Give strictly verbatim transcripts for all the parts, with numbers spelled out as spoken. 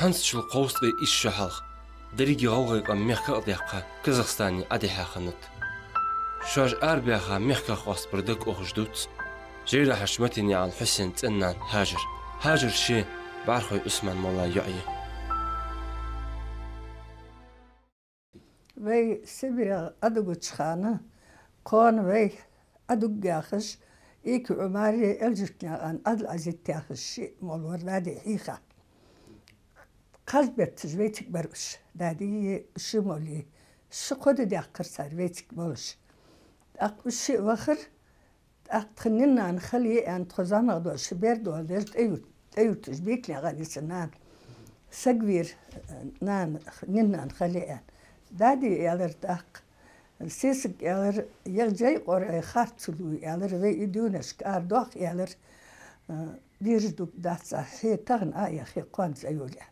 ХӀанзчул кховзткъеи исс шу хьалха деррига гӀалгӀай къам мехках а даьккха, Казахстане Ӏодихьа хиннад. Шоаш арабаьха мехках къоастабар дагахьа ухаш дувц Жайрахьарча Матенаькъан Хьусена цӀен-нана Хьажара. Хьажар ше БӀархой Ӏусман-моллай йоӀ я. Вай Сибрех Ӏодугача хана, кхоана вай Ӏодуг яхаш, Икий Ӏумари Эльжуртнаькъан Ӏабдул-Ӏазита яхаш шиъ молла вар дади хьийха. Кхаж бетташ вайцига бар уж, дади, ши молли, ши-кхо ди даьккхар цар вайцига молаш. ТӀаккха уж шиъ вахар, тӀаккха тха нина-нана хала я аьнна, тхо зӀамагӀа дола ши бер дола деш тӀаюр-, тӀаюрташ Бекнаькъан Ӏийса нана. Саг вера, нана, нина-нана хала я аьнна. Дади аьлар тӀаккха. Сесаг аьлар, е Джейкъорай харц лу аьлар, вай и дийнашка арадоах аьлар, э, дирж дуг дац, хье тахан а яхе кхоана цӀа йоле.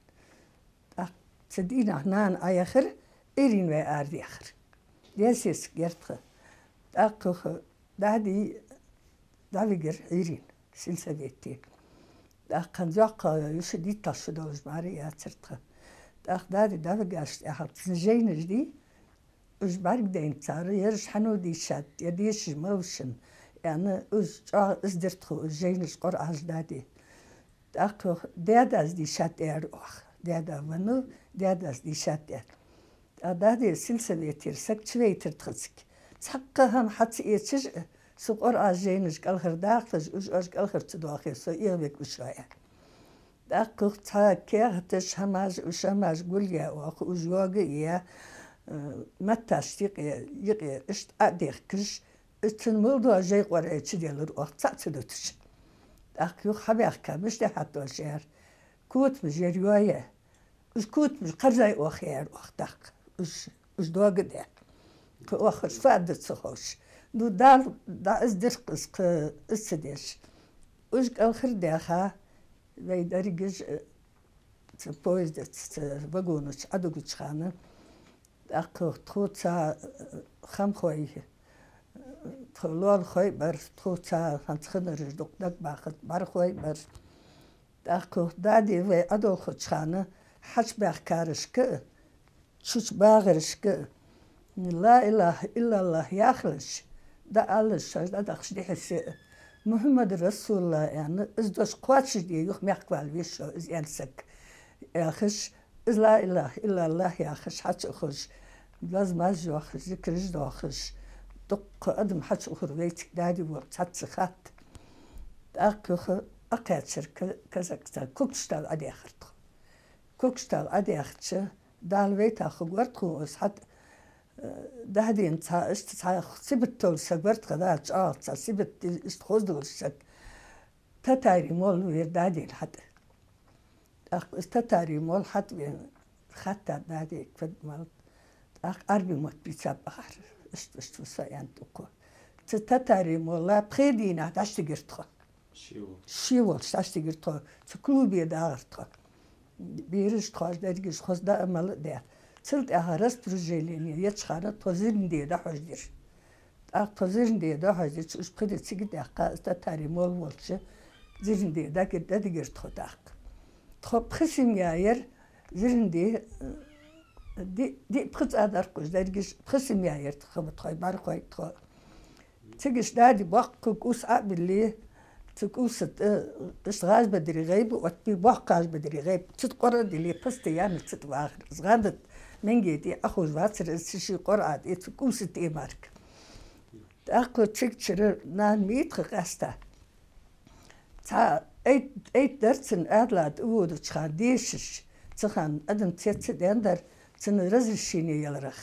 ТӀаккха цу дийнахьа нана Ӏояхар, Ӏуйрийна вай арадаьхар. Даь-сесаг яр тха. ТӀаккха юха дади дӀавигар Ӏуйрийна, сельсовете. ТӀаккха хӀанз йоккха йола шу дитташ шу долаш мара яцар тха. ТӀаккха дади дӀавигача тӀехьагӀа цун жайнаш дий, уж бӀаргадайна цар, ераш хьан дийшад, е дешаш ма вушин, аьнна, уж чӀоагӀа из дир тхо, уж жайнаш, Къуръанаш дади. ТӀаккха даь-дас дийшад аьлар оаха. Даь-да веннав, даь-дас дийшад аьлар. ТӀаккха дади сельсоветера саг чувайтар тха цига. Цхьаккха хӀама хьа ца эцаш а, цу Къуръанаш, жайнаш кӀалхара дахалаш, уж оаш кӀалхара ца доахе, со эгӀавергва шо аьнна. ТӀаккха юха цхьа каьхаташ, хӀамаш, уж хӀамаш гулъяь оаха, уж йоага а яь, э, метташ юкъе, юкъе иштта Ӏодехкаш, из цун мел дола Джейкъорай чуделар оаха, цхьаъ ца дуташ. ТӀаккха юха хьабаьхка, мишта хьатӀадош яр, котамаш яр йоаяь. Уж котамаш кхарзай оаха, яр оаха тӀаккха. Уж, уж доага а даь. Кхы оаха фу аргда ца ховш. Ну, Дала дӀа из дир-кх из, кхы из ца деш. Уж кӀалхара даьха, вай дерригаш, э, цу поездаца, цу вагонаца Ӏодугача хана, тӀаккха тхоца, э, хамхой, э, тха лоалахой а бар, тхоца хӀанз хиннараш дукха дагабахац, бӀарахой а бар. ТӀаккха дади вай Ӏодолхача хана хьачубаьхкарашка а, чубагӀарашка а: «Ла илахӀа иллаллахӀ» яхалаш, дӀаалалаш, шоаш дӀадахача дехьа-сехьа: «Мухьаммад расулуллахӀ», аьнна, из дош кхоачашде юха мехка вала веза шо, из аьнна саг, яхаш, из «Ла илахӀа иллаллахӀ» яхаш, хьачуухаш, лазамаш йоахаш, зикраш доахаш, дуккха адам хьачуухар вайцига, дади волча цхьацца хатта. ТӀаккха юха Ӏокхаьчар Ка-, Казахстане, Куктыштал Ӏодаьхар тхо. Куктыштал Ӏодаьхача, Дала вайтах хургвар тхона из хьатӀа, э, даьхадена цхьа, иштта цхьа сибат долаш саг вар тха, Дала чӀоагӀа цхьа сибат, иштта хоза долаш саг. Татари молла вера дадийна хьатӀа. ТӀаккха из татари молла хьатӀавена, хаттар дади квад мал, тӀаккха Ӏарбий мотт бийцаб бахар, иштта, иштта ва со аьнна тӀаккха. Цу татари молла пхе дийнахьа дӀачудигар тхо. Ший волча. Ший волча дӀачудигар тхо, цу клубе дагӀар тхо. Бераш тхоаш, дерригаш хоза даа-мала а даьр. Цул тӀехьагӀа распределение еча хана тхо Зирнде дӀахьожадир. ТӀаккха тхо Зирнде дӀахьожадича, уж пхи ди цига даьккха, из татари молла волча Зирнде дӀаги-, дӀадигар тхо тӀаккха. Тхо пхи семья яр Зирнде, э, ди-, диъ-пхи цӀа дар-кх уж дерригаш, пхи семья яр тха, тхоай бӀарахой, тхо. Цига иштта дади боккха кӀувс Ӏо а билле, цу кӀувса тӀа, э, иштта гӀажбадри гӀайба оттабе, боккха гӀажбадри гӀайба, цу тӀа Къуръан дилле, постоянно цу тӀа вагӀар. Из гӀанда менге тӀа Ӏохувш вацар из, цу ший Къуръан тӀа, цу кӀувса тӀа мара-кх. ТӀаккха цига чура нана ма йий тха къаьстта. Цхьа айт-, айттар цунна, Ӏаьдала тӀа водача хана дешаш, цу хана адам цецдаьннадар, цунна разрешение яларах.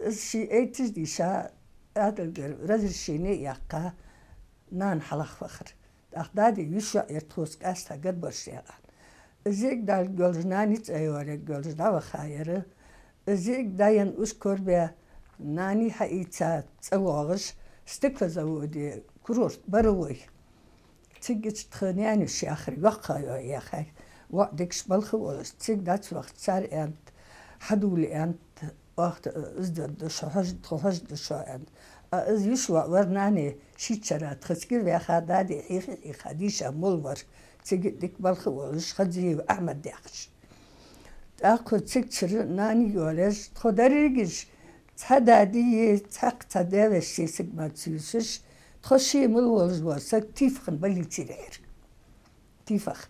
Из ше айтташ дийша, Ӏаьдалгара разрешение а яьккха, нана хьалха вахар. ТӀаккха дади йиша йоӀ яр тхоца къаьстта Гадбаршнаькъан. Из йиӀиг дӀалургйолаш йола, нани цӀа йоалаергйолаш дӀаваха яр. Из йиӀиг дӀаенна, уж корабаь, нани хьаийца цӀавоагӀаш, стеклозаводе, курорт Боровой. Цига иштта тха наьна йиша яхар, йоккха йоӀ яхар, воӀ дикаш балха а волаш, цига дӀа ца вахача цар аьннад: «Хьадувла, — аьннад, — оаха из дергда шо, хьож-, тхо хьожаргда шо», — аьннад. А из йиша воӀ вар, нани шийчара тха цига ваьха, дади хьийха-хьийха дийша молла вар, цига дика балха а волаш, Хадзиев Ахьмад яхаш. ТӀаккха цигачара нана йолаш, тхо дерригаш цхьа дади, цхьаккха цхьа даь-веший сесаг мара ца ювцаш, тхо ше мел волаш вола саг тифахана больнице даьхьар. Тифах.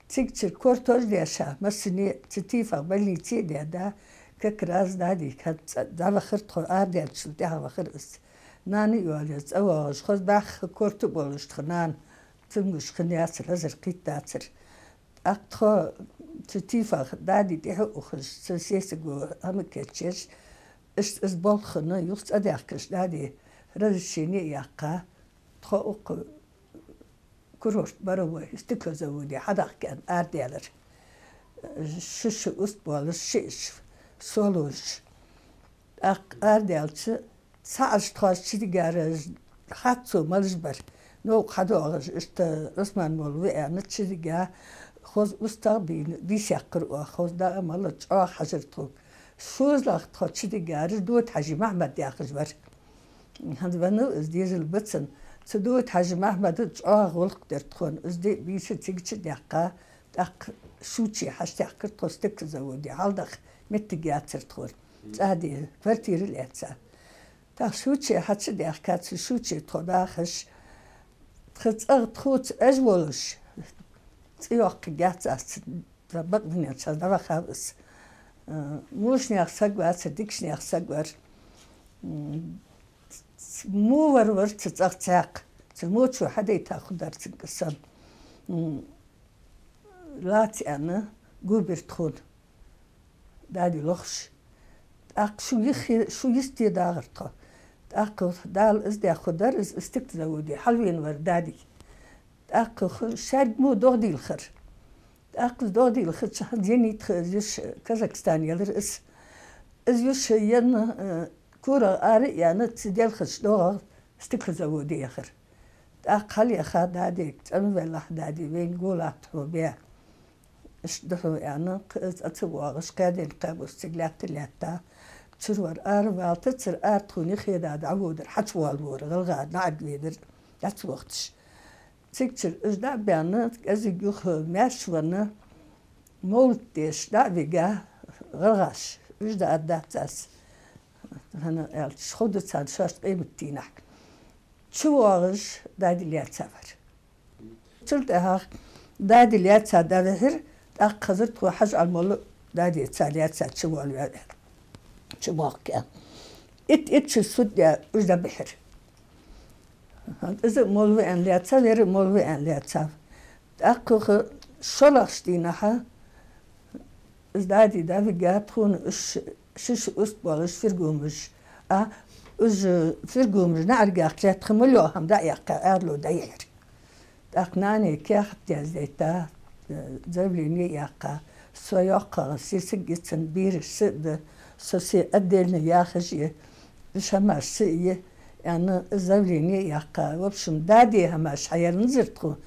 Цигачара корта тӀа дешаш, массане а цу тифах больнице а даьд, как раз дади хӀанз цӀа дӀавахар тхо, арадаьлчул тӀехьагӀа вахар из. Нана а йолаш, цӀа воагӀаш, хоза баьхха корта тӀа болаш тха нана, цамогаш хиннаяцар, лазар кхийттадацар. ТӀаккха тхо цу тифах дади тӀехьа а ухаш, цу сесаго хӀама кийчъеш, иштта из болх хинна, юха цӀадаьхкача дади разрешени а яьккха, тхо укх курорт Боровое, стеклозаводе хьадахка аьнна арадаьлар. Ши шу уст болаш, шиъ шу со луш. ТӀаккха арадаьлча, цхьа Ӏаш тхоаш чудигара хьаццо малаш бар. Новкъа хьадоагӀаш, иштта Ӏусман-молла ва аьнна, чудига хоза устагӀа бийна, бийса яьккхар оаха, хоза даа-мала чӀоагӀа хьажар тхога. ШозлагӀа тхо чудигараш Дота-Хьажий Махьмад яхаш вар. ХӀанз веннав из, дезал ба цун. Цу Дота-Хьажий Махьмада чӀоагӀа гӀулакх дир тхона. Из ди бийса цигача даьккха, тӀаккха Шуче хьачудаьхкар тхо стеклозаводе, хьалдаха моттиг яцар тхона. ЦӀа де, квартира лаьца. ТӀаккха Шуче хьачудаьхка, цу Шуче тхо дахаш, тха цӀагӀа тхоца Ӏеш волаш, цӀи йоаккхаргьяц аз, цу бакъдунен чу дӀавахав из. Э, вошанех саг вацар, дикашнех саг вар. М, ц-, ц-, во вар вар цу цӀагӀа цхьаькха. Цу вочо хьадайта хургдар цунга из санна. М, лаца аьнна, гу бир тхона дади лохаш. ТӀаккха шу йиххе, шу йисте дагӀар тхо. ТӀаккха Дала из даь хургдар, из, из стеклозаводе хьалвена вар дади. ТӀаккха ху-, шаьрга мо догӀа дийлхар. ТӀаккха из догӀа дийлхача хана зенитха из йиш Казахстане ялар из. Из йиш енна, э, корагӀа ара а яьнна, цу делхача догӀах стеклозаводе яхар. ТӀаккха хьалъяха дадега, цӀенвеллахь, дади, вайна го латт хьо бе. Иштта да хьона, аьнна, кх-, из цӀа ца воагӀаш, кхаь ден, кхаь бус цига лаьтта-лаьтта, чура вар аравалийтацар, ара тхона хеда дӀаводар, хьачувоалавора, гӀалгӀа наӀарга ведар, дӀа ца вохийташ. Цигачара уж дӀа а баьнна, кӀезига юха маьрша венна, мовлат деш дӀа а вига гӀалгӀаша, уж дӀа а дац аз, хӀана аьлча, ховргда царна шоашта къематдийнахьа. ЧувоагӀаш дади лаьца вар. Цул тӀехьагӀа дади лаьца дӀавихьар, тӀаккха хазар тхо Хьажа-Ӏаьла-молла дади цар лаьца чувоалаваьв, чубоагӀа аьнна. Итт, итт шу суд даь уж дӀабихьар. Из а молла ва аьнна лаьцав, ер а молла ва аьнна лаьцав. ТӀаккха юха шоллагӀча дийнахьа из дади дӀавига тхона уж ши шу уст болаш фиргумаш. А, уж фиргумаш наӀаргах лаьтта хӀама лоа хӀама дӀа а яьккха, аьло дӀайихьар. ТӀаккха нане каьхат яздайта, э, заявлени яьккха, со йоккхагӀа сесаг я, цун бераш са а да, со се отдельно яхаш я, уж хӀамаш са а я, аьнна, заявлени яьккха. В общем, дади хӀамаш хьаяланзар тхо,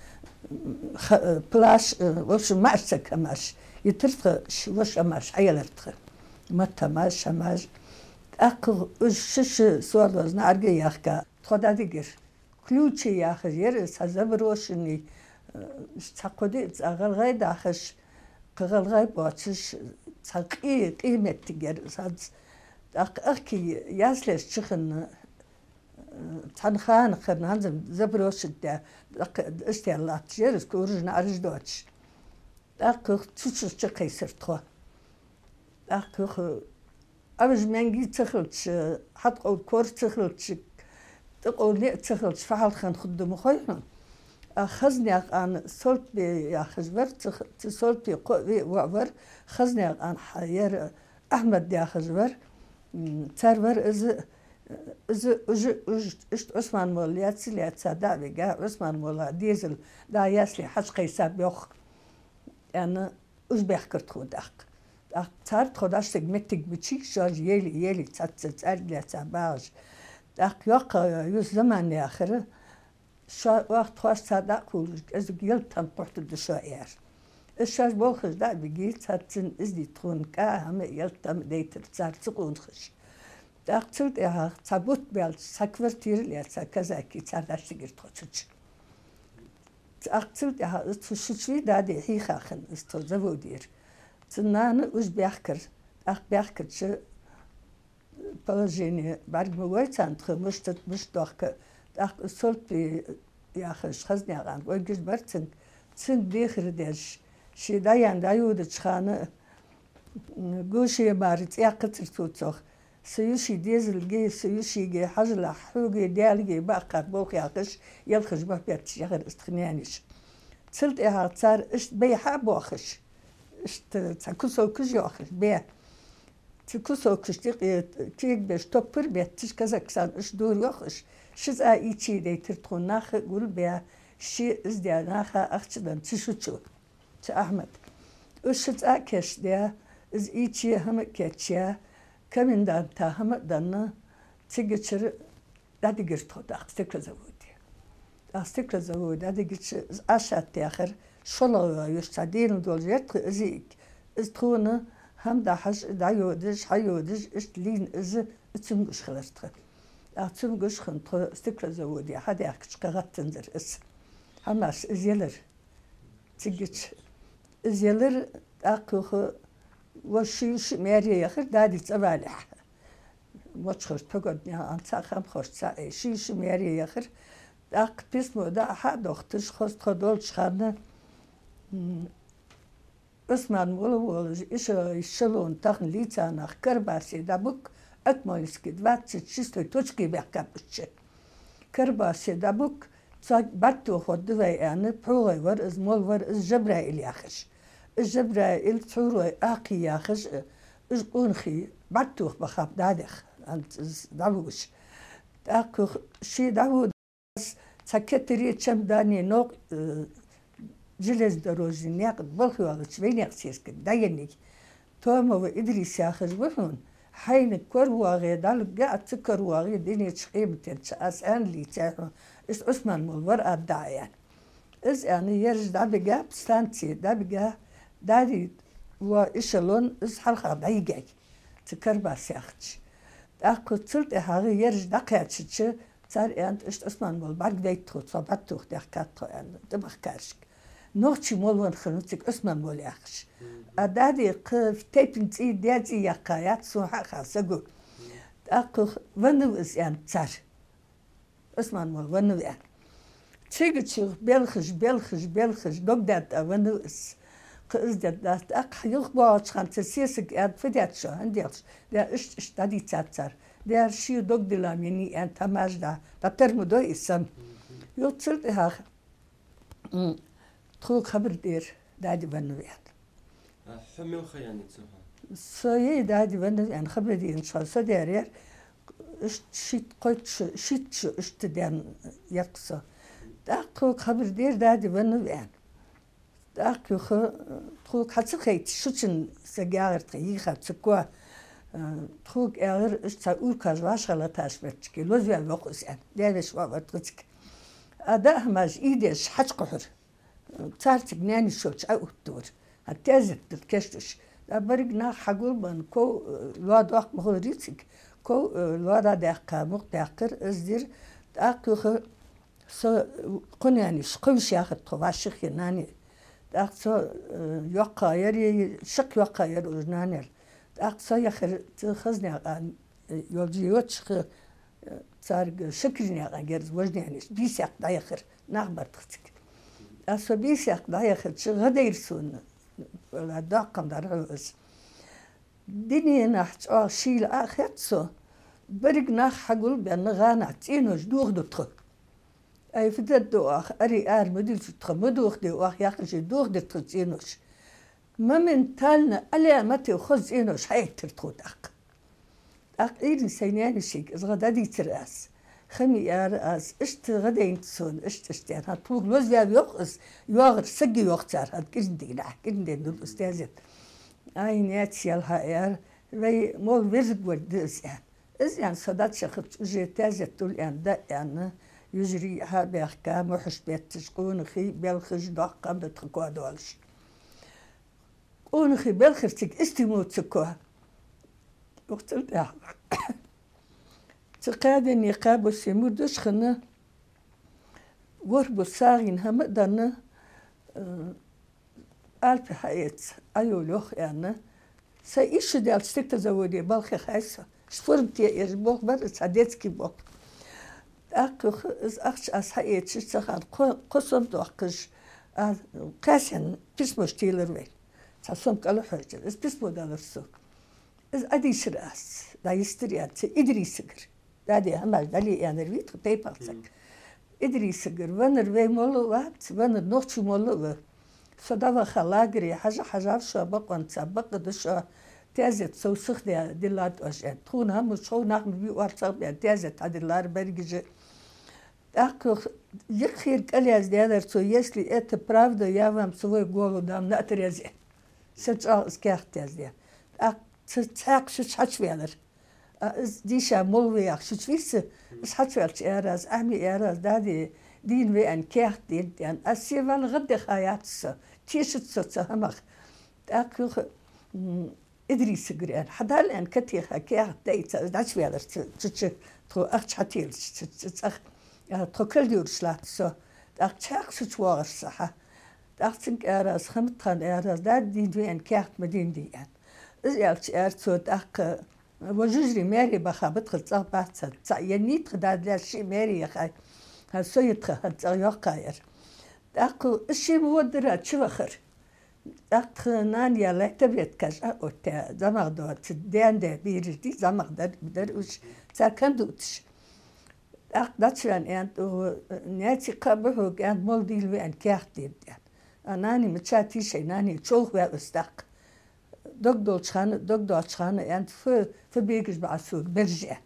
ха-, э, плащ, э, в общем, маӀача сага хӀамаш йитар тха, ш-, воша хӀамаш хьаялар тха. Матта хӀамаш, хӀамаш. ТӀаккха уж ши шу соалоза наӀарга яхка, тхо дӀадигар. Ключи яхаш яр из, цхьа заброшенный, э, цхьа кхо-диъ цӀа гӀалгӀай дахаш, кхы гӀалгӀай боацаш, цхьа къе-, къе моттиг яр из хӀанз. ТӀаккха ахкий яслеш чухинна, э, цхьан хана хинна, хӀанз заброшить даь, тӀаккха иштта латташ яр из, кураж наӀараш доацаш. ТӀаккха цу чу чукхайсар тхо. ТӀаккха юха Ӏовижа маьнги ца хилча, хьатӀакъовла кора ца хилча, тӀакъовла ниӀ ца хилча, фу хьал хинна хургда ма хой хьона. А Хазнаькъан Солтбе яхаш вар, цу х-, цу Солтбе кхо а виъ воӀ вар, Хазнаькъан хьа-, яр Ахьмад яхаш вар, м, цар вар из, из, уж, уж, иштта Ӏусман-молла лаьца, лаьца дӀа а вига, Ӏусман-молла дезал дӀа ясле хьачукхайса боагӀа, аьнна, уж баьхкар тхона тӀаккха. ТӀаккха цар тхо дӀасаг моттиг бичиг, шоаш ели, ели, цхьацца цӀарга лаьца багӀаш. ТӀаккха йоккха юс заман яхар, шо-, оаха тхоашца дӀа а кхувлаш, кӀезига ялат-хӀама кхухьаргда шо, аьлар. Из шоаш болхаш дӀа а бигий, цхьаццанна из ди тхона кӀа а, хӀама а, ялат-хӀама а дайтар цар цу къонахаша. ТӀаккха цул тӀехьагӀа цхьа бутт баьлча, цхьа квартира лаьца казаки, цар дӀасагир тхо цу чу. ТӀаккха цул тӀехьагӀа из цу шучий дади хьийха хинна, из тхо заводера. Цун нана уж баьхкар. ТӀаккха баьхкача положени бӀарга ма гой царна тха, мишта, мишта дохка. ТӀаккха Султпи яхаш Хазнаькъан гӀойгаш бар цунга. Цунга дехар деш, ше дӀаяьнна дӀайодача хана, м, гуше мара цӀи яьккхацар цо цох. Са йиший дезалга, са йишийга хьажалахь, хьога, Даьлага баккхар болх яхаш, елхаш бахьбетташ яхар из тха наьнаш. Цул тӀехьагӀа цар иштта бӀеха а боахаш, иштта цхьа кусокаш йоахаш, бе. Цу кусокашта юкъе кегабеш топпар бетташ, казаксан иштта дора йоахаш, ши цӀа ийча дайтар тхона, нах а гулбаь, ше из даь, наха ахча денна цу шу чу. Цу Ахьмада. Уж ши цӀа а кийчдаь, из ийча хӀама а кийчъяь, коменданта хӀама а денна, цигачара дӀадигар тхо тӀаккха стеклозаводе. ТӀаккха стеклозаводе дӀадигача из Ӏашат яхар, шоллагӀа йола йиш цхьа дийна долаш яр тха из ик. Из тхона хӀама дӀахьажа, дӀайодаш, хьайодаш, иштта лийнна из, из цамогаш хилар тха. ТӀаккха цамогаш хинна тхо стеклозаводе хьадаьхкача кхы гӀаттанзар из. ХӀамаш из елар. Цигача из елар, тӀаккха юха вож ши йиша маьре яхар, дади цӀавалехь. Мочхарча погоднех анца а, хамхошца а, э, ши йиша маьре яхар. ТӀаккха письмо дӀа а хьа а дохийташ, хоза тхо долча хана, м, Ӏусман молла волаш, иша-, эшелон тахан лийца нах Карабасе дӀабуг, Акмолинский двадцать шестой точке баьхкаб уж. Карабасе дӀабуг, цхьа бӀаргтоха хӀоттавай аьнна, пхьогӀа вар из, молла вар из, Жабраил яхаш. Из Жабраил, Цхьурой Акхий яхаш, уж къонахий бӀаргтоха бахаб дадех, хӀанз из дӀавугаш. ТӀаккха юха ше дӀавода, цхьа кетари чемодани новкъа, э, железнодорожни наькъа балха йолча вайнаькъан сесагага дӀаеннай. Томов Идрис яхаш ва хьона, хьайна коравоагӀе дӀалургда Ӏа, ца коравоагӀе дунен чу, къематден чу, аз аьнна лийцай хьона, из Ӏусман молла вар, аргда Ӏа, аьнна. Из аьнна, ераш дӀабигаб, станце дӀабига, дади вола эшелон из хьалха дӀайигай, цу Карабас яхача. ТӀаккха цул тӀехьагӀа ераш дӀакхаьчача, цар аьннад, иштта Ӏусман молла бӀаргадайта тхо, цо бӀаргтоха даьхкад тхо, аьнна, тӀабахкарашка. Нохчий молла венна хиннав цига Ӏусман молла яхаш. А дади кхы тайпан цӀи, даь цӀи яьккха яц, сона хьахинна саго. ТӀаккха веннав из, аьннад цар. Ӏусман молла веннав, аьнна. Цигача белхаш, белхаш, белхаш, дог даьнна тӀа веннав из. Кхы из даьнна дац, тӀаккха юха боагӀача хана цу сесага аьннад, фу даьд шо, хӀана делхаш? Даьра, иштта, иштта дӀадийцад цар. Даьра, ший дог дилла ма йий, аьннад, хӀамаш дӀа, дӀатар ма дой из сам. Юха цул тӀехьагӀа, м, тхога хабар дера, дади веннав, аьнна. А хьо мел ха яьннай цу хана? Со, е, дади веннав аьнна хабар денача хана со даьр яр, иштта шийтта, кхойтта шу, шийтта шу иштта даьнна яр-кх со. ТӀаккха тхога хабар дера, дади веннав аьнна. ТӀаккха юха, э, тхога хьа ца хайташ, шучун саг ягӀар тха йиха цу коа, э, тхога аьлар, иштта цхьа уркаш вӀашагӀлаташ моттиге лозаваьв йоах из, аьнна. Даь-веший воӀ вар тха цига. А даа хӀамаш ийдеш хьачукхухьар. Цар цига наьна-йиша йолча Ӏоуттавар. ХӀанз таьзет дала кийчдеш. ТӀаккха берригаш нах хьагулбенна, ков, э, лоа доккха ма хуларий цига. Ков, э, лоа дӀадаьккха, мукъадаьккхар, из дир. ТӀаккха юха со, э, кхо наьна-йиша, кхо йиша яхар тхо вӀашагӀъе, нани. ТӀаккха со, э, йоккха яр, шаккха йоккха яр уж нанел. ТӀаккха со яхар цу Хазнаькъан, э, йолча йоча, э, царга Шакирнаькъан герз вож наьна-йиша, бийсакх дӀаяхар. Нах бар тха цига. ТӀаккха со бийсакх дӀаяхача гӀа дайра сона, валлахӀи, доккха хӀама дар хьона из. Дуненахь чӀоагӀа шийла Ӏо а хет со, берригаш нах хьагулбенна гӀанахь цӀенош дохаду тхо. Ай, фу дергда оаха, ари ара ма дилча тхо, ма дохаде оаха яхаш, дохадир тха цӀенош. Моментально Ӏаламате хоза цӀенош хьаэттар тхона тӀаккха. ТӀаккха Ӏуйрийна сай наьна-йишийга из гӀа дӀадийцар аз. Хами, аьлар аз, иштта гӀа дайнад сона, иштта, иштта, аьнна. ХӀанз тхога лозаваьв йоах из, йоагӀар саг я йоах цар, хӀанз кӀирандийнахь, кӀиранден дул из таьзет. Ай, наьцаелхьа, аьлар, вай молла везаргвар да из, аьнна. Из аьнна, со дӀачахача, уже таьзет дул аьнна, даа аьнна, йижарий хьа а баьхка, мухьаш бетташ, къонахий, белхаш, доккха хӀама да тха коа долаш. Къонахий, белхаш цига истий мо цу коа. Юха цул тӀехьагӀа цу кхаь денна, кхаь буса мурдаш хинна, ворхӀ бус сагӀийна хӀама а денна, э, Алапи хьаэца, Ӏайолайоах аьнна. Са йиша даьлча стеклозаводе балхе хьайса. Шпурм те еш болх бар, цхьа детский болх. ТӀаккха из ахча аз хьаэцаш, цу хана кхо, кхо сом доаккхаш, а, кхаьсен письмош телар вай. Цхьа сом кӀала хьожар. Из письмо далар сога. Из Ӏадийшар аз, дӀайистар аьнна, цу Идрисагара. Дади хӀамаш дӀале аьннар вий тха тайпан саг. Идрисагара веннар вай молла а вац, веннар нохчий молла а ва. Со дӀаваха лагере хьажа-хьажав шо, бакъонца бакъда шо, тезет сов сиха де-, диллад оаш аьнна. Тхона хӀама ца хов, нах ма бий орцагӀа бен, тезет хьадиллар берригаш а. ТӀаккха юха йикхира кӀал яздаьдар цо: «Если это правда, я вам свою голову дам на отрез», аьнна. Сен чӀоагӀа из каьхат яздаьд. ТӀаккха ца-, цхьаькха шуча хьачуваьлар. А, из дийша молла ва яхаш шуча вийрса, из хьачуваьлча аьлар аз: «Ахьми, — аьлар аз, — дади дийна ва аьнна каьхат денад», аьнна. Аз севаьлла гӀаддеха яц со, тешац со цу хӀамах. ТӀаккха юха, м, Идрисагара аьнна: «Хьадала, — аьнна, — катеха каьхат даийца». Из дӀачуваьлар цу, цу чу, тхо ахча хьателаш, цу, цу цӀагӀа, а, тхо калдуьраш латт со. ТӀаккха цхьаькха шуча воагӀар со хьа. ТӀаккха цунга аьлар аз: «Хаматхан, — аьлар аз, — дади дийна ва аьнна каьхат ма денадий», аьнна. Из аьлча аьлар цо тӀаккха: «Вай жожагӀате маьре баха ба тха, цӀагӀа бац хӀанз. Цхьаъ еннай тха, дада лаьца шиъ маьре яхай. ХӀанз со я тха хӀанз цӀагӀа йоккхаяр». ТӀаккха из ше ма воддара чувахар. ТӀаккха тха нана яьлай таблеткаш а оттаяь, зӀамагӀа доацаш, даьна даь бераш дий, зӀамагӀа дар, дар уж, цар кандууташ. ТӀаккха дӀачувена, аьнна, тӀаккха: «Наьци, кхаъ ба хьога, — аьнна, — молла дийла ва аьнна каьхат денад», аьнна. А нани мича тийшай, нани човхаваьв из тӀаккха. Дог долча хана, дог доацача хана, аьнна, фу, фу бегаш ба Ӏа сога, бержа, аьнна.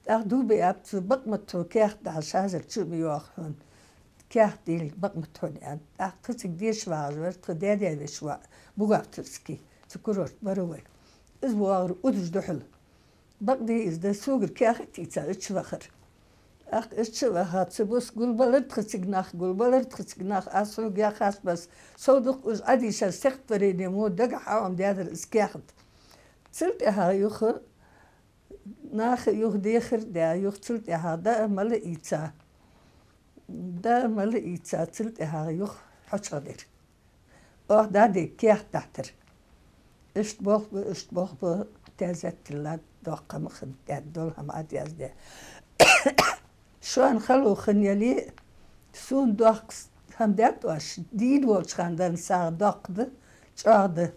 ТӀаккха дув биаб цо: «Бакъ ма да хьона, каьхат дахьаш хьазар чу ма йоагӀа хьона, каьхат дийла бакъ ма да хьона», аьнна. ТӀаккха тха цига деша вагӀаш вар тха даь-даь веший воӀ, бухгалтерский, цу курорте вар вай. Из воагӀар удаш духьал. Бакъда из да, согара каьхат ийца из чувахар. ТӀаккха из чуваха, цу бус гулбалар тха цига нах, гулбалар тха цига нах, аз хьога яхаш бус, сов дукха уж Ӏадийшар, стихотворени мо дагахьа Ӏомадаьдар из каьхат. Цул тӀехьагӀа юха наха юха дехар а даь, юха цул тӀехьагӀа даа-мала ийца. Даа-мала ийца, цул тӀехьагӀа юха хьочугӀдир. Оаха дади каьхат дахьийтар. Иштта болх ба, иштта болх ба, тезет тиллад, доккха хӀама хиннад, тӀехьа дола хӀама Ӏояздаь. Шоана хало хинна яле а, сона доккха хӀама даьд оаш, дийна волча хана денна сагӀа доккха да, чӀоагӀа да,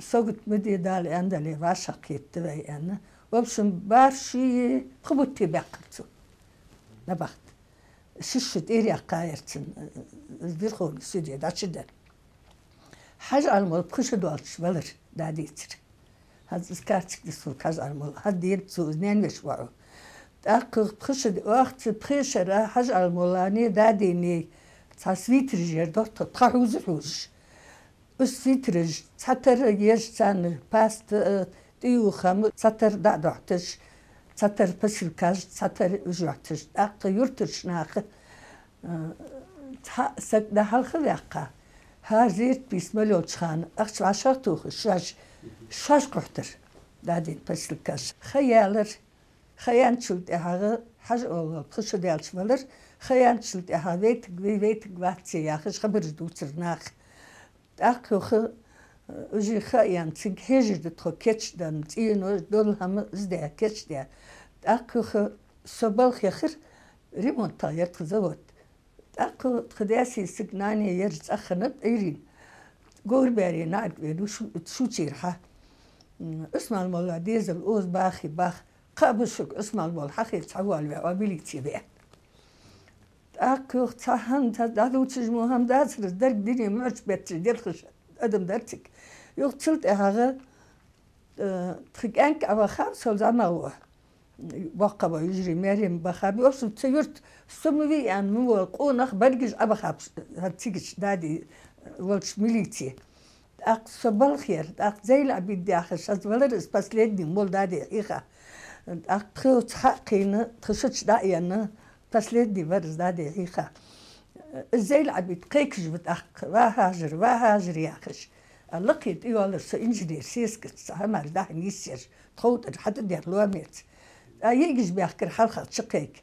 сагот ма де Дала аьнна дале, вӀашагӀкхетаргда вай, аьнна. В общем, бархӀ шуи пхи бутти баьккхар цо. Набахт. Ши шу тӀера яьккхаяр цун, э, Верховный суде дӀачуденна. Хьажа-Ӏалимолла пхи шу долча валар дадийцар. ХӀанз из карточка да сога, Хьажа-Ӏалимолла. ХӀанз дийна цо из наьна веший воӀо. ТӀаккха пхи шу д-, оаха цу пхе шера Хьажа-Ӏалимолланеи дадийнеи цхьа свитераш яр дохтар, тха хьувза хьувзаш. Уж свитераш цхьатарра еш, царна паста, э, тӀаювха хӀама цхьатарра дӀа а дохьийташ, цхьатарра посылкаш, цхьатарра уж йохьийташ. ТӀаккха юртарча наха, э, цхьа саг дӀахьалха ваьккха, хӀара зерат бийса мел йолча хана ахча вӀашагӀтохаш, шоаш, шоаш кхухьийтар дадийна посылкаш. Ха яьлар, ха яьнначул тӀехьагӀа Хьажа-Ӏалимолла пхи шу даьлча валар, ха яьнначул тӀехьагӀа вайтаргвий, вайтаргваций яхаш хабараш дувцар наха. ТӀаккха юха, э, уже ха а яьнна, цунга хьежаш да тхо, кийчденна, цӀенош, дола хӀама из даь, кийчдаь. ТӀаккха юха со балха яхар, ремонтах яр тха завод. ТӀаккха тха даь-сесаг, нани ераш цӀагӀа хиннаб Ӏуйрийна. Говрбаьри наӀарга венав шу-, шучера хьа. М, Ӏусман-молла дезал укхаза бахе бах, кхаъ ба шуга, Ӏусман-молла хьахилча хьавоалаве, Ӏа милице ве. ТӀаккха юха цхьа хӀама, цхьа дӀадувцаш мо хӀама дацар из, деррига дуне муӀарча бетташ делхаш адам дар цига. Юха цул тӀехьагӀа, э, тха кӀаьнк Ӏавахав, сол зӀамагӀа ва. Боккха ва, йижарий маьре ма бахаб. В общем, цу юрта со ма вий аьнна ма вола къонах, берригаш Ӏабахаб хӀанз цигача дади волча милице. ТӀаккха со балха яр, тӀаккха Зейла-Ӏабид яхаш хӀанз валар из, последний молла дади хьийха. ТӀаккха тхоца хьакхийна, тха шуча дӀа а енна, последний вар из дади хьийха. Из Зейла-Ӏабид кхайкаш ва тӀаккха: «Ва Хьажар, ва Хьажар», яхаш. А лакхе тӀайоалар со инженер сесагах, цхьа хӀамаш дахьа нийсъеш, тховдар хьатӀадер ломерца. А йиӀигаш баьхкар хьалха чукхайка.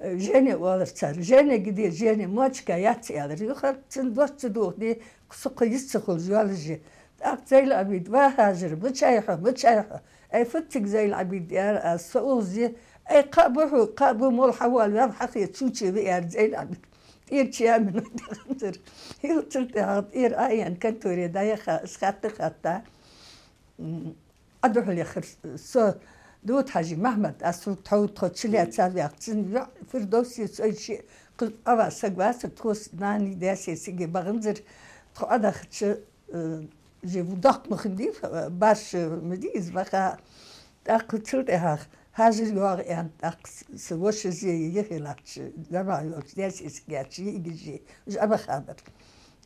Жене оалар цар. Жене, где Женя? Мочка яц, аьлар. Юха цун дош ца дохаде, кхы со кхы йист ца хулаш йоалаш я. ТӀаккха Зайла-Ӏабид: «Ва Хьажар, мичай хьо, мичай хьо?» «Ай, фу цига, Зайла-Ӏабид, — аьлар аз, — со укхаза я». «Ай, кхаъ ба хьога, кхаъ ба, молла хьавоал, ваьнна хьахе, чу-чу виар, Зайла-Ӏабид». ТӀера чу яьннай вай дагӀанзар. Юха цул тӀехьагӀа тӀера Ӏояьнна конторе дӀаяха, из хатта-хатта. М, Ӏодухьал яхар со, Дауд-Хьажий Махьмад, аз цунга тхьовра тхо чулоацар ваьхача, цун йоӀ Фирдовси, со шиъ, кхы Ӏова саг вацар, тхо с-, нани даьси сиге багӀанзар, тхо Ӏодахача, э, же ву доккха ма хиннадий, э, баш, э, ма дий из ваха. ТӀаккха цул тӀехьагӀа Хьажар йоагӀа аьнна, тӀаккха с-, са вошас е, е хилац, жамаӀа йолча даьси сигаьча, йиӀигаш е, уж Ӏобаха бар.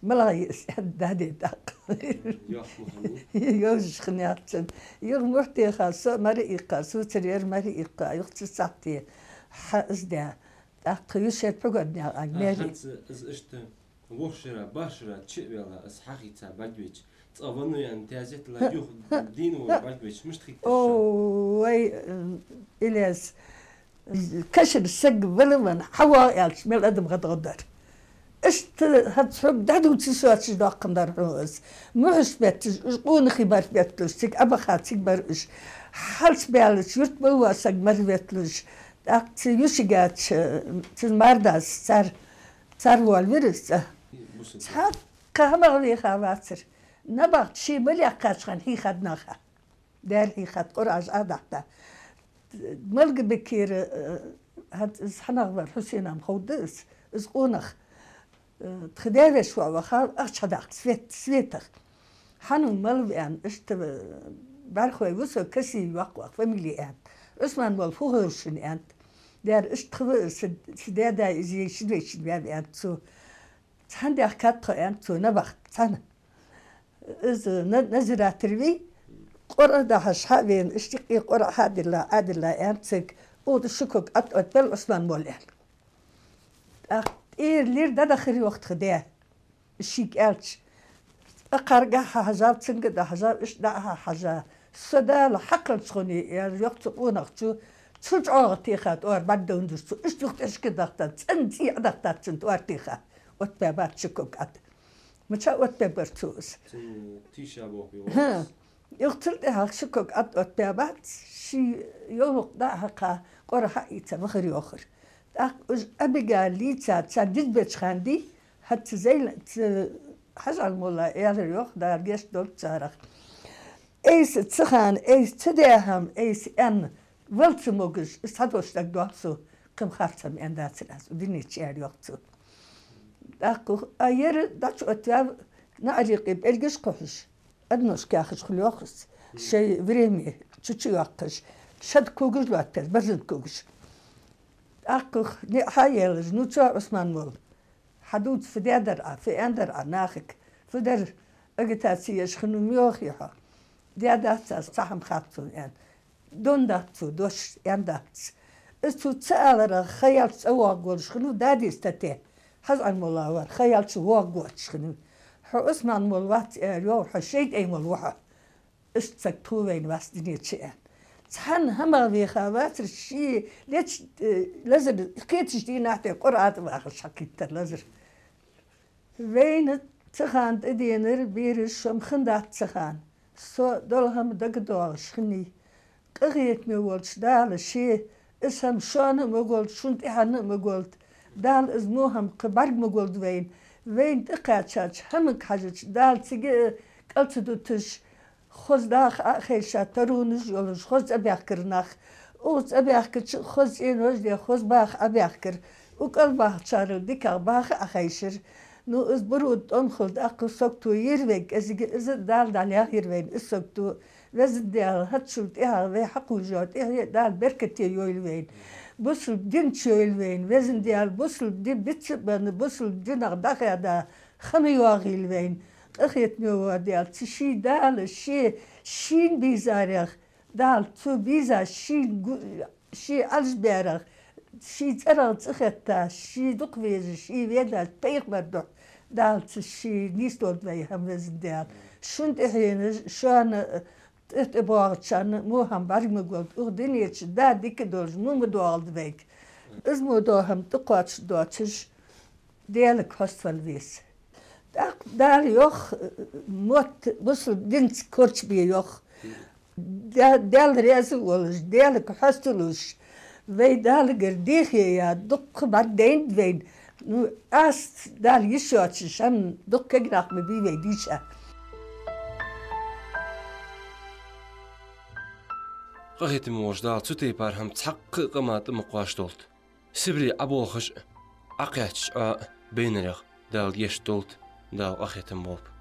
МалагӀа я из аьнна, даде тӀаккха. Йоах ма хиннай. Йовзаш хиннаяц цун. Юха мухь теха, со мара иккха, сацар яр мара иккха, юха цу сахьте хьа из даь. ТӀаккха юшер пхьугоднягӀа ан А, мери. ХӀанз из иштта ворхӀ шера, барх шера чу а ваьлла, из хьахийца бӀаргавайча, цкъа ванна ваьнна, таьзет дилла, юха дийна волаш бӀаргавайча, мишта хетар шоана? О, вай, э, Илез, кашара саг вала ван хьавоагӀа аьлча, мел адам гӀадгӀадар. Иштта хӀанз хьога дӀадувца соацаш доаккхандар хьона из. Мухьаш бетташ, уж къонахий мара бетталуш, цига Ӏобаха цига бар уж. Хьалца баьлча, юрта мел вола саг мара бетталуш. ТӀаккха цу юшигача, цун мардас, цар, цар волавир из цӀа. Цхьаккха хӀама гӀа веха вацар. НабагӀа ший мел яьккхача хана хьийхад наха. Даьра хьийхад, Къуръаш Ӏодахьийтад. Малгобекера, э, хӀанз из хьанах вар, Хьусена-м ховргда из, из къонах. Э, тха даь-веший воӀ вахав, ахча хьадаккха Свет-, Светах. Хьанна мала ва аьнна, иштта, э, бӀархой ва со, Касиев йоаккх оаха фамили аьнна. Ӏусман-молла фу ховр шун аьннад. Даьра, иштта тха ва, са, са даь-да из е ши веший ваьв аьннад цо. Цхьана даьхкад тхо аьннад цо набахт, цхьана. Из на-, надзиратель вий, Къуръа дахьаш хьавена, иштта юкъе Къуръа хьадилла, Ӏадилла аьннад цига, укх ши ког Ӏад оттабел Ӏусман-молла аьнна. ТӀаккха тӀера лир дӀадахар йоах тха даь. Шийга аьлча, цкъа кхарга хьахьажав, цунга дӀахьажав, иштта дӀа а хьахьажа. Со Дала хьакхалча хуннай, аьлар йоах цу къонахчо, цу чӀоагӀа теха тӀоара бӀаргадайнадир цо, иштта юха тӀехьашка дахийтад, цӀена цӀий Ӏодахийтад цун тӀоара теха. Оттабаьбац ши ког Ӏад. Мича оттабаьбар цо из? Цун тийша боху йоах. ХӀа. Юха цул тӀехьагӀа ши ког Ӏад оттабаьбац, ший йовлакх дӀа а хьекха, Къуръа хьаийца вахар йоахар. ТӀаккха уж Ӏобига лийца, царна дизбеча хана дий, хӀанз цу Зайла-, цу Хьажа-Ӏалимулла аьлар йоах, Дала гешт долда царех. Айса цу хана, айса цу даь хӀама, айса аьнна, вала ца могаш, из цхьадолча дагадоах цо, кхы-м харц хӀама аьнна дацар аз, дунен чу, аьлар йоах цо. ТӀаккха а ер дӀачуоттаваьв, наӀарий юкъе пӀелгаш кхухьаш, одножка яхаш хул йоах из, шоай время чу-чу йоаккхаш, шад когаш лоаттаеш, барзан когаш. ТӀаккха ниӀ хьаелаш, ну чо, Ӏусман-молла, хьадувца, фу даьдар Ӏа, фу аьннадар Ӏа нахага, фу дар, агитаци еш хиннав, муьйхи хьо? Даь дац аз, цхьа хӀама хац сона, аьнна. Дон дац цо, дош аьнна дац. Из цо ца аларах ха яьлча цӀавоагӀаргволаш хиннав, дади-ста те, Хьажа-Ӏалимулла вар, ха яьлча воагӀаргвоацаш хиннав. Хьо Ӏусман-молла вац, аьлар йоах, хьо шайтӀай молла ва хьо. Иштта саг тхов вайна вац дунен чу, аьнна. Цхьанна хӀама гӀа веха вацар, ший леча, э, лазар, кхеташ дийнахьа тӀе Къуръа тӀа вахаш хьакхийттар лазар. Вайна цу хана тӀаденар, бераш, шо-м хиннадац цу хана. Со дола хӀама дагадоагӀаш хиннай. Къахетаме волча Дала ше, из хӀама шоана а ма голда, шун тӀехьенна а ма голда. Дала из во хӀама кхы бӀарга ма голда вайна. Вайна тӀакхаьчача хӀамага хьежача, Дала цига а кӀал ца дуташ, хоза даха Ӏо а хайша, таронаш а йолаш, хоза цӀабаьхкар нах. Укхаза цӀабаьхкача а хоза цӀенош а даь, хоза баха Ӏобаьхкар. Укх кӀал бахачарел дикагӀа баха а Ӏохайшар. Ну, из Барода тӀом хилда, тӀаккха сагото йир вайга кӀезига, из Дала дӀалаьгӀйир вайна, из сагото. Везан Даьла, хӀанзчул тӀехьагӀа вай хьакхувш йола тӀехье Дала беркате йойла вайна. Бусалба дин чу йойла вайна. Везан Даьла, бусалба ди бицца а бенна, бусалба динах дӀахаьда хӀама йоагӀийла вайна. Къахетаме вола Даьла, цу ший Дала, ше, шийна бийзарех, Дала цо бийза шийна гу-, ший Ӏалашбаьрех, ший цӀерах цӀи хетта, ший дукха веза, ший ведача пайхамара духьа Дала цу ший нийсдолда вай хӀама, Везан Даьла. Шун тӀехьенаш, шоана тӀа тӀабоагӀачарна во хӀама бӀарга ма голда, укх дунен чу да дика долаш во ма доагӀалда вайга. Из мо дола хӀама тӀакхоачаш доацаш, Даьлага хьаставала веза. ТӀаккха Дала йоах, мотт бусалба динца корчабе йоах. Да-, Даьла раьза волаш, Даьлага хьаставалаш, вай Даьлагара дехьа я дукха бӀаргадайнад вайна. Ну, аз Дала йиш йоацаш, хӀама дукха кагий нах ма бий вай дийша. Къахетам болаш Дала цу тайпара хӀама цхьаккха а къаман тӀа ма кхоачадолда. Сибре Ӏоболхаш а, Ӏокхаьчача Ӏоа а байнарех Дала гешт долда, Дала къахетам болба.